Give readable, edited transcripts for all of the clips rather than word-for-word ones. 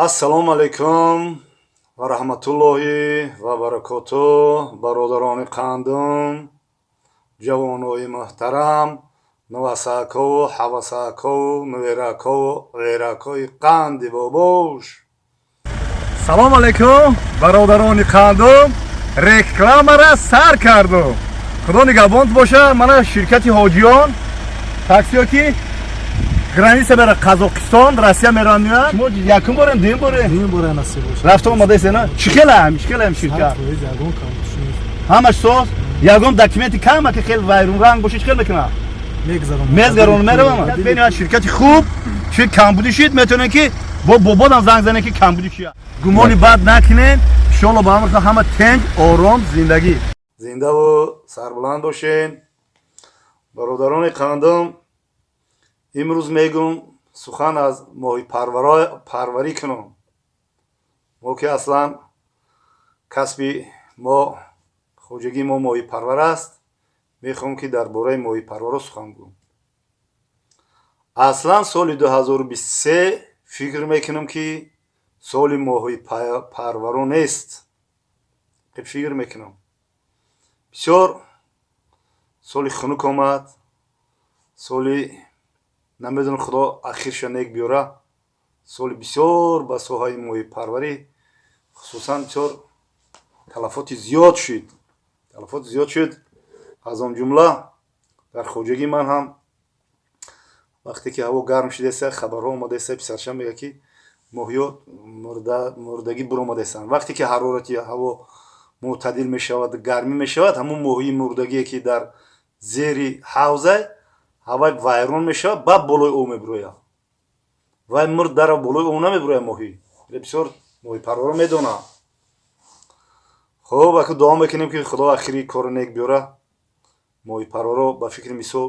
Ассалому алайкум ва раҳматуллоҳи ва баракоту, бародарони қандум, ҷавонои муҳтарам, навасакову ҳавасакову нуверакову ғайракои қанди бобош. Салом алейкум, бародарони қандум. Рекламара сар кардум. Худо нигаҳбонт боша. Мана ширкати Ҳоҷиён, таксиё ки граница бера Қазоқистон, Россия мераванд, меоянд. Шумо якум борем, дуюм борем? Дуюм бора, насиб боша. Рафта омадаесена? Чӣ хелам, чӣ хелам ширкат? 100%, ягон камбудиш нест. Ҳамаш соз, ягон документи кама ки хел вайрунранг боша, чӣ хел мекунам? Мегзарон. Мезгарон, меравам. Бениҳоят ширкати хуб. Чи камбудӣ шид, метавонем ки бо бободам занг занем, ки камбудӣ чия. Гумони бад накунем, иншоалло. Ба амр ҳама тенҷ, ором зиндагӣ. Зиндаву сарбуланд бошен, бародарони қандум. Имрӯз мегум сухан аз моҳипарварӣ кунам. Мо ки аслан касби мо, хоҷагии мо моҳипарвар аст, мехоҳам, ки дар бораи моҳипарваро сухан гӯям. Аслан соли 2023 фикр мекунам, ки соли моҳипарваро нест. Фикр мекунам, бисёр соли хунук омад, соли намедонам, Худо ахирша нек биёра. Соли бисёр ба соҳаи моҳипарварӣ хусусан бисёр талафоти зиёд шуд, талафоти зиёд шуд. Аз он ҷумла дар хоҷагии ман ҳам, вақте ки ҳаво гарм шудеса, хабарҳо омадаеса, писаршам мегӯяд, ки моҳиё мурдагӣ буромадаестанд. Вақте ки ҳарорати ҳаво мӯътадил мешавад, гармӣ мешавад, ҳамон моҳии мурдагие, ки дар зери ҳавзай, ҳавай вайрон мешавад, баъд болои об мебирояд. Вай мурд, дара болои об намебирояд моҳӣ. Бисёр моҳипарваро медонам. Хуб, аку дуо мекунем, ки Худо ахири корро нек биёра. Моҳипарваро ба фикри мисол,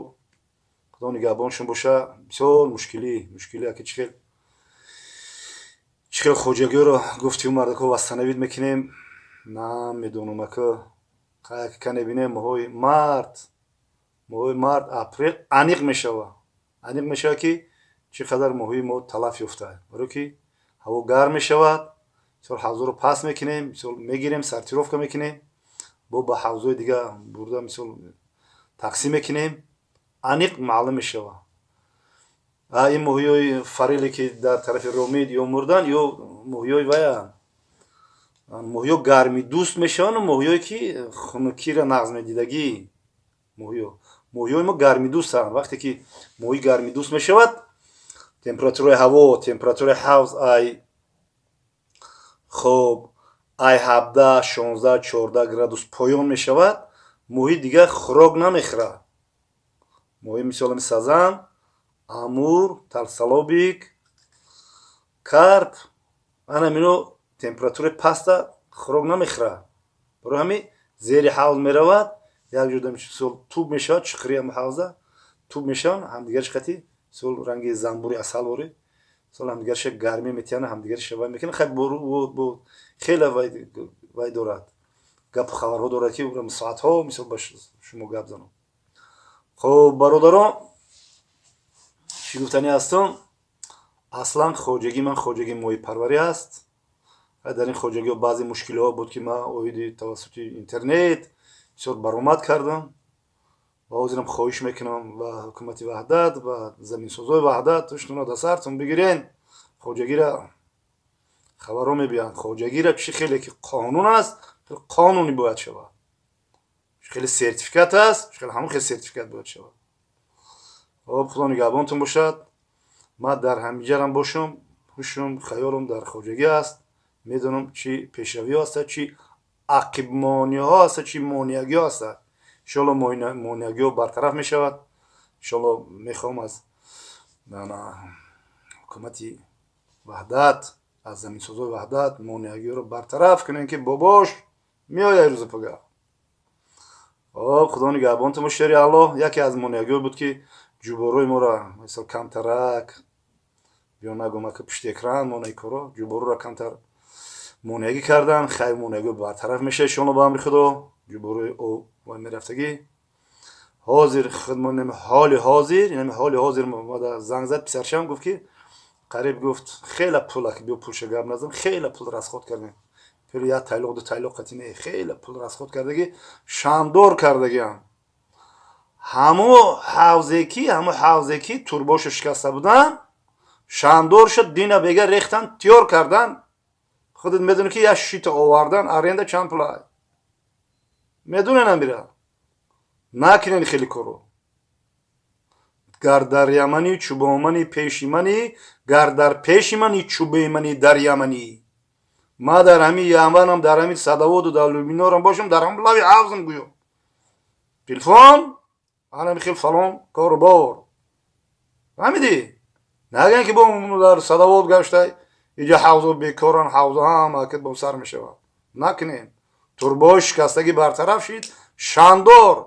Худо нигаҳбоншон боша. Бисёр мушкилӣ, мушкилӣ. Аки чӣ хел, чӣ хел хоҷагиёро гуфтиу мардако восстановить мекунем, намедонам. Ака ка небинем, моҳои март, моҳои март, апрел аниқ мешава, аниқ мешава, ки чӣ қадар моҳии мо талаф ёфта. Барое ки ҳаво гарм мешавад, мисол, ҳавзоро паст мекунем, мисол, мегирем, сортировка мекунем, бо ба ҳавзои дига бурда, мисол, тақсим мекунем, аниқ маълум мешава. Ин моҳиёи фореле, ки дар тарафи Ромид ё мурдан, ё моҳиёи вая, моҳиё гармидӯст мешаванд, моҳиёе ки хунукиро нағз медидагӣ. Моҳиё, моҳиёи мо гармидӯстанд. Вақте ки моҳӣ гармидӯст мешавад, температураи ҳаво, температураи ҳавз ай, хоб, ай 17, 16, 14 градус поён мешавад, моҳӣ дигар хӯрок намехӯрад. Моҳӣ, мисол, сазан, амур, толстолобик, карп, ана мино температураи паста хӯрок намехӯрад. Барои ҳамин зери ҳавз меравад, як ҷода, мисол, туб мешавад, чуқури ҳавза туб мешаванд, ҳамдигарш қати, мисол, ранги занбури асалворӣ, мисол, ҳамдигарша гармӣ метиҳанд, ҳамдигарша вай мекунанд. Хай, хеле вай дорад, гапу хабарҳо дорад, ки соатҳо, мисол, ба шумо гап занам. Хуб, бародарон, чӣ гуфтанӣ ҳастам? Аслан хоҷагии ман хоҷагии моҳипарварӣ аст. Дар ин хоҷагиҳо баъзе мушкилиҳо буд, ки ман оиди тавассути интернет бисёр баромад кардам ва ҳозирам хоҳиш мекунам ба ҳукумати Ваҳдат ва заминсозои Ваҳдат: туштуно дар сартон бигирен, хоҷагира хабарҳо мебиёянд. Хоҷагира чӣ хеле ки қонун аст, қонунӣ бояд шавад. Чӣ хеле сертификат аст, чӣ хеле ҳамон хел сертификат бояд шавад. Хоб, Худо нигаҳбонтон бошад. Ман дар ҳамиҷарам бошам, ҳушум, хаёлам дар хоҷагӣ аст. Медонам, чӣ пешравиҳо ҳастад, чӣ ақибмониҳо ҳастад, чӣ монеагиҳо ҳастад. Иншоалло, монеагиҳо бартараф мешавад. Иншоалло, мехоҳам аз ҳукумати Ваҳдат, аз заминсозои Ваҳдат монеагиҳоро бартараф кунем, ки бобош меояд рӯзи пага. Хоб, Худо нигаҳбонтон бош, шери Аллоҳ. Яке аз монеагиҳо буд, ки ҷуборои моро, мисол, камтарак биё нагум, ака, пушти экран монаи коро ҷубороро камтар монеагӣ кардан. Хайр, монеагиҳо бартараф мешавад, иншоалло, ба амри Худо. Ҷуборои об мерафтагӣ ҳозир худмон, ҳоли ҳозир, ҳоли ҳозир занг зад писаршам, гуфт, ки Қариб гуфт, хеле пул, биё пулша гап назан, хеле пул расход кардем. Пули як тайлоқ, ду тайлоқ қати не, хеле пул расход кардагӣ, шандор кардагиам. Ҳамо ҳавзе ки турбошо шикаста будан, шандор шуд, дина бега рехтан, тиёр кардан. Худат медонӣ, ки як шита овардан аренда чанд пулай, медоненам. Бира накунен хеле коро. Гар дар ямани чӯбомани пеши мани, гар дар пеши мани чӯбемани дар ямани. Ма дар ҳамин яманам, дар ҳамин Садоводу дар Люблинорам бошам, дар ҳам лави ҳавзам гӯё телефон анами хел фалон кору бор, фаҳмидӣ? Наган ки бо дар Садовод гаштай, иҷа ҳавзо бекоран, ҳавзо ҳама акид бо сар мешавад. Накунем. Турбои шикастагӣ бартараф шид, шандор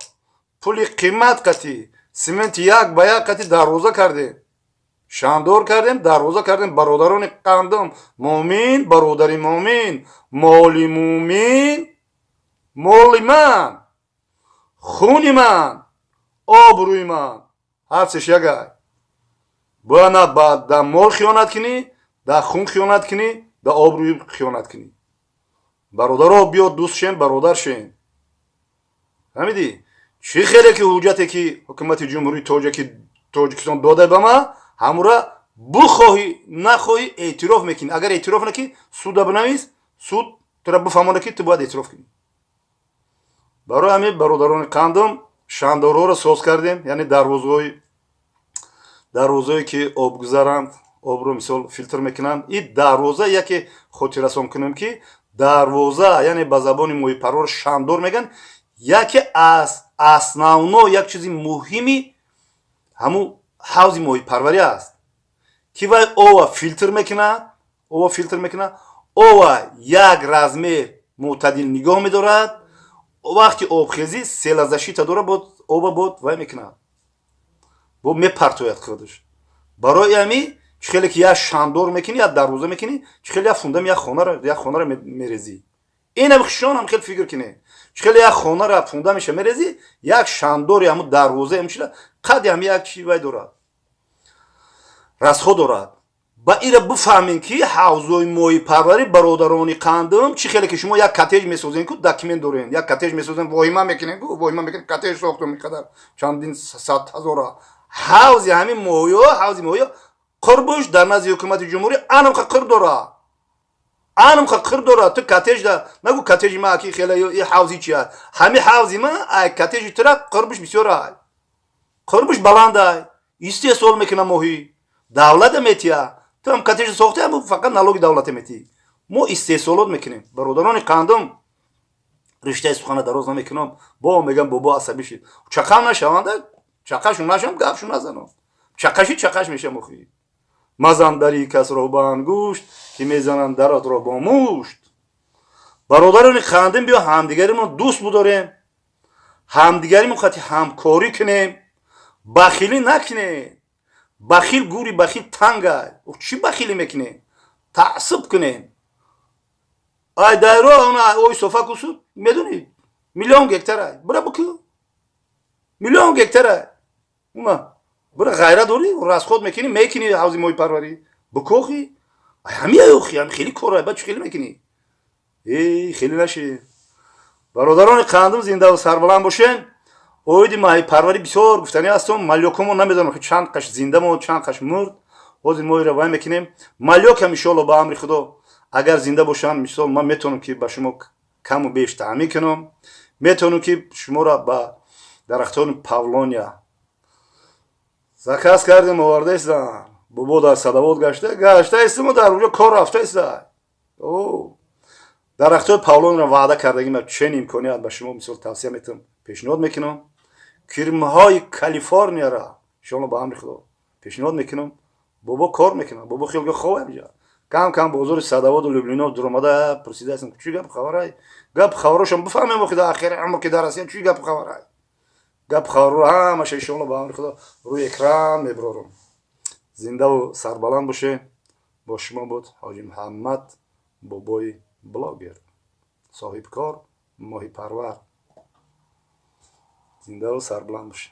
пули қимат қатӣ, сименти як ба як қатӣ дарвоза кардем, шандор кардем, дарвоза кардем. Бародарони қандам, муъмин бародари муъмин, моли муъмин моли ман, хуни ман, обрӯи ман, ҳарсеш ягай. Бояд на ба да мол хиёнат кунӣ, да хун хиёнат кунӣ, да обрӯи хиёнат кунӣ. Бародаро, биё дӯст шем, бародар шем, фаҳмидӣ? Чӣ хеле ки ҳуҷҷате ки ҳукумати Ҷумҳурии Тоҷикистон дода ба ман, ҳамура бухоҳӣ нахоҳӣ эътироф мекунӣ. Агар эътироф накунӣ, суда бинавис, суд тура бифаҳмона, ки ту бояд эътироф кунӣ. Барои ҳамин, бародарони қандам, шандорҳоро соз кардем, яъне дарвозаҳое ки обгузаранд, обро мисол филтр мекунанд. И дарвоза яке хотиррасон кунем, ки дарвоза, яъне ба забони моҳипарвар шандор мегӯянд, яке аз основной як чизи муҳими ҳамун ҳавзи моҳипарварӣ аст, ки вай ова филтр мекунад, ова филтр мекунад, ова як размер мӯътадил нигоҳ медорад. Вақти обхезӣ селозащита дорад, бод оба бод вай мекунад, бо мепартояд худаш. Барои ҳамин, чӣ хеле ки як шандор мекунӣ, як дарвоза мекунӣ, чӣ хеле як фундам як хонаро мерезӣ, инам хишонам хел фикр кунед. Чӣ хеле як хонара фундамеша мерезӣ, як шандори ҳамун дарвоза ҳамчила қади ҳами як чи вай дорад, расход дорад. Ба ира бифаҳмем, ки ҳавзои моҳипарварӣ, бародарони қандам, чӣ хеле ки шумо як коттедж месозем ку, документ дорем, як коттедж месозем, воҳима мекунем ку, воҳима мекунем, коттедж сохтем, қадар чандин сад ҳазора. Ҳавзи ҳамин моҳиё, ҳавзи моҳиё қурбуш дар назди ҳукумати ҷумҳурӣ анамқа қурб дорад, анамқа қурб дорад. Ту коттеҷда нагу, коттеҷи ма аки хеле и ҳавзи чи аст? Ҳами ҳавзи ма ай коттеҷи тура қурбуш бисёр ай, қурбуш баландай, истеҳсол мекуна моҳӣ, давлата метия. Ту ҳам коттеҷ сохти, фақат налоги давлата метиҳӣ. Мо истеҳсолот мекунем. Бародарони қандум, риштаи сухана дароз намекунам, бо мегам, бобо асабӣ шид. Чақам нашаванда, чақашу нашам, гапшу назанам, чақаши чақаш мешам. Охи, мазан дари касро ба ангушт, ки мезананд даратро бо мушт. Бародарони қандим, биё ҳамдигаримон дӯст будорем, ҳамдигаримон хати ҳамкорӣ кунем, бахилӣ накунем. Бахил, гури бахил тангай. Чӣ бахилӣ мекунем? Таассуб кунем. Ай дайро ой софа кусуд, медонӣ, миллион гектарай, бира буку, миллион гектарай, уна бира. Ғайра дорӣ, расход мекунӣ, мекунӣ ҳавзи моҳипарварӣ, букохи ҳами охи ҳами хеле корай, ба чӣ хеле мекунӣ? Эй, хеле наши. Бародарони қандум, зиндаву сарбаланд бошен. Оиди маҳипарварӣ бисёр гуфтанӣ ҳастум. Малёкомо намедонам, чанд қаш зинда монд, чанд қаш мурд. Ҳозир мо ира вай мекунем. Малёкам, иншоалло, ба амри Худо, агар зинда бошам, мисол, ман метавонам, ки ба шумо каму беш таъмин кунам, метавонам, ки шуморо ба дарахтони павлония заказ кардем, овардаистам. Бобо дар Садовод гашта гаштаистаму дар уҷо кор рафтаиста. Дарахтои павлонро ваъда кардагим, чен имконият ба шумо мисол тавсия метавам, пешниҳод мекунам. Кирмҳои Калифорнияра, иншоалло, ба амри Худо пешниҳод мекунам. Бобо кор мекунам, бобо хелга хоб инҷа кам кам бозори Садоводу Люблино дуромада пурсидаастам, чӣ гап хабарай, гап хабарошам бифаҳмем. Охи, дар ахири умр ки дар Россия чӣ гап хабарай, гап хабарро ҳамаша, иншоалло, ба амри Худо рӯи экран мебарорам. Зиндаву сарбаланд боше. Бо шумо буд Ҳоҷи Муҳаммад, бобои блогер, соҳибкор, моҳипарвар. Зиндаву сарбаланд боше.